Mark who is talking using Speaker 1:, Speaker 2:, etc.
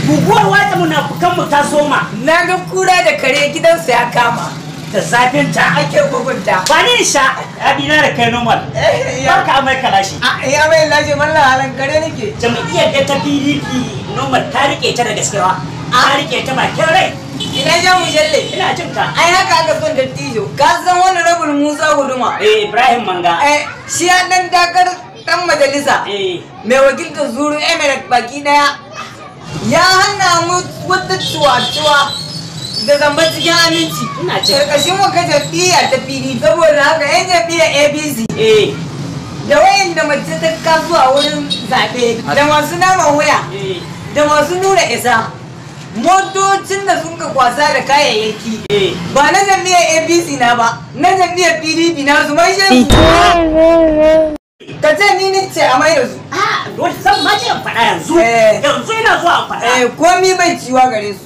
Speaker 1: Guguwar watsa munafukan mu ta soma.
Speaker 2: Na ga kura da kare gidansu ya kama.
Speaker 1: Da zafin ta
Speaker 2: ake bugunta.
Speaker 1: Ba ni sha abina da kai normal. Barka amai kalashi.
Speaker 2: Ya mai lashe mallan halan kare nake.
Speaker 1: Jam'iyyar da ta PDP normal ta rike ta da gaskewa. Ta rike ta bakin rai.
Speaker 2: Ina ja mu jalle.
Speaker 1: Ina jin ka.
Speaker 2: Ai haka aka son dattijo. Ka san wani rabul Musa Guduma.
Speaker 1: Eh, Ibrahim Manga.
Speaker 2: Eh, shi ya dan dakar dan majalisa.
Speaker 1: Eh.
Speaker 2: Mai wakiltar Zuru Emirate baki daya. Ya hana mu wata cuwa-cuwa da zamba cikin aminci.
Speaker 1: Ina jin.
Speaker 2: Karkashin waka jam'iyya ta PDP. Saboda haka yan jam'iyyar APC.
Speaker 1: Eh.
Speaker 2: Da wayanda mace ta kasuwa wurin zaɓe. Da masu naman wuya.
Speaker 1: Eh.
Speaker 2: Da masu nuna isa. Motocin da sun ka kwasa da kayayyaki.
Speaker 1: Eh.
Speaker 2: Ba na jam'iyyar APC na ba, na jam'iyyar PDP na su mai su. Ka ce ni ni ce a mai da su.
Speaker 1: Ah, dole zan ma je in faɗa yanzu.
Speaker 2: Eh.
Speaker 1: Yanzu ina zuwa in faɗa.
Speaker 2: Eh, komi bai ciwa gare su.